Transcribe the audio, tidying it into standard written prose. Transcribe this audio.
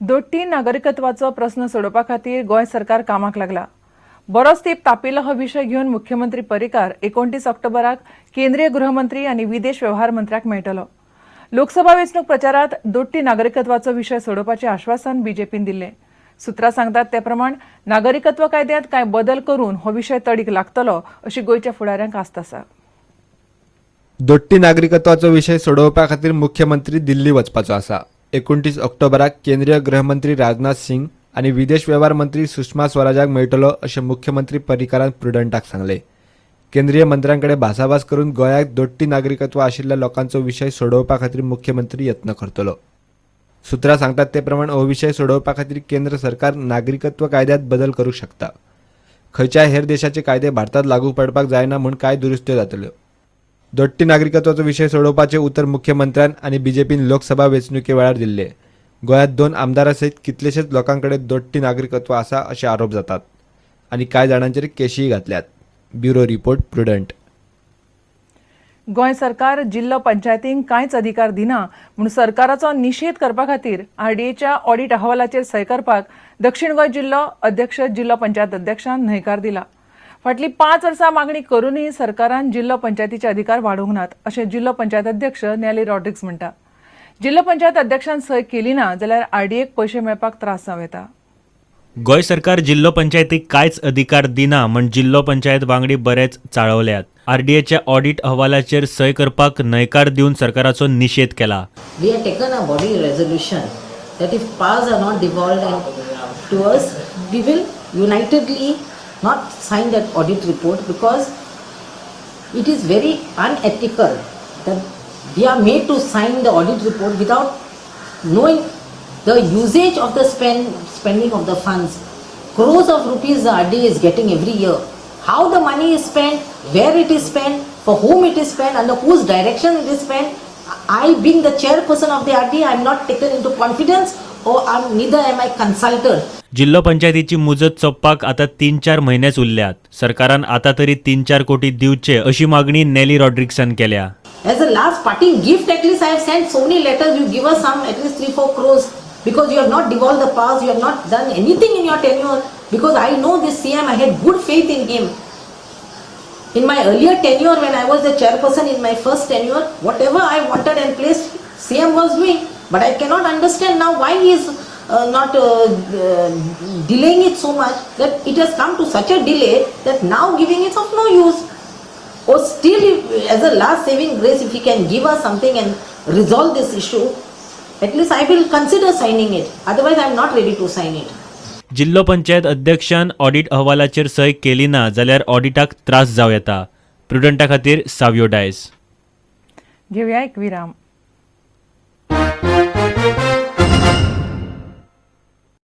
दोट्टी नागरिकत्वाचो प्रस्न सोडोवपा खातीर गोंय सरकार कामाक लागला. बरोच तेंप तापिल्लो हो विशय घेवन मुख्यमंत्री पर्रीकार 29 ऑक्टोबराक केंद्रीय गृहमंत्री आनी विदेश वेव्हार मंत्र्याक मेळटलो. लोकसभा वेंचणूक प्रचारात दोट्टी नागरिकत्वाचो विशय सोडोवपाचें आश्वासन बीजेपीन दिल्लें. सुत्रां सांगतात ते प्रमाण नागरिकत्व कायद्यांत कांय बदल करून हो विशय तडीक लागतलो अशी गोंयच्या फुडाऱ्यांक आस्त आसा. दोट्टी नागरिकत्वाचो विशय सोडोवपा खातीर मुख्यमंत्री दिल्ली वचपाचो आसा. 29 ऑक्टोबराक केंद्रीय गृहमंत्री राजनाथ सिंग आनी विदेश वेव्हार मंत्री सुषमा स्वराजाक मेळटलो अशें मुख्यमंत्री पर्रीकारान प्रुडंटाक सांगलें. केंद्रीय मंत्र्यांकडे भासाभास करून गोंयाक दोट्टी नागरिकत्व आशिल्ल्या लोकांचो विशय सोडोवपा खातीर मुख्यमंत्री यत्न करतलो. सुत्रां सांगतात ते प्रमाण हो विशय सोडोवपा खातीर केंद्र सरकार नागरिकत्व कायद्यांत बदल करूंक शकता. खंयच्याय हेर देशाचे कायदे भारतात लागू पडपाक जायना म्हूण कांय दुरुस्त्यो जातल्यो. दोट्टी नागरिकत्वाचो विशय सोडोवपाचें उतर मुख्यमंत्र्यान आनी बीजेपीन लोकसभा वेंचणुके वेळार दिल्लें. गोंयांत दोन आमदारां सयत कितलेशेच लोकां कडेन दोट्टी नागरिकत्व आसा अशे आरोप जातात आनी कांय जाणांचेर केशीय घातल्यात. Bureau report, Prudent. Goa सरकार जिल्लो पंचायतींक कांयच अधिकार दिना म्हूण सरकाराचो निशेध करपा खातीर आरडीएच्या ऑडिट अहवालाचेर सय करपाक दक्षिण गोंय जिल्लो अध्यक्ष जिल्लो पंचायत अध्यक्षान न्हयकार दिला. फाटलीं 5 वर्सां मागणी करूनय सरकारान जिल्लो पंचायतीचे अधिकार वाडोवंक नात अशें जिल्लो पंचायत अध्यक्ष नॅली रॉड्रिग्स म्हणटा. जिल्लो पंचायत अध्यक्षान सय केली ना जाल्यार आरडीएक पयशे मेळपाक त्रास जावं येता. गोंय सरकार जिल्लो पंचायतीक कांयच अधिकार दिना म्हण जिल्लो पंचायत वांगडी बरेच चाळवल्यात. आरडीएच्या ऑडिट अहवालाचेर सय करपाक न्हयकार दिवन सरकाराचो निशेध केला. We have taken a body resolution that if powers are not devolved and to us, we will unitedly not sign that audit report because it is very unethical that we are made to sign the audit report without knowing the usage of the spending of the funds. Crores of rupees the RDA is getting every year. How the money is spent, where it is spent, for whom it is spent, under whose direction it is spent, I, being the chairperson of the RDA, I am not taken into confidence or I'm, neither am I consulted. जिल्लो पंचायतीची मुजत सोंपपाक आतां 3-4 म्हयनेच उरल्यात. सरकारान आतां तरी 3-4 कोटी दिवचे अशी मागणी नेली रॉड्रिग्सान केल्या. As a last parting gift, at least I have sent so many letters, you give us some, at least 3, 4 crores, because you have not devolved the powers, you have not done anything in your tenure. Because I know this CM, I had good faith in him. In my earlier tenure, when I was the chairperson in my first tenure, whatever I wanted and placed, CM was doing. But I cannot understand now why he is not delaying it so much that it has come to such a delay that now giving is of no use. Or still, if, as a last saving grace, if he can give us something and resolve this issue, at least I will consider signing it. Otherwise, I am not ready to sign it. जिल्लो panchayat अध्यक्षान audit अहवालाचेर सय केली ना जाल्यार ऑडिटाक त्रास जावं येता. प्रुडंटा खातीर सावियो डायस. घेवया एक विराम.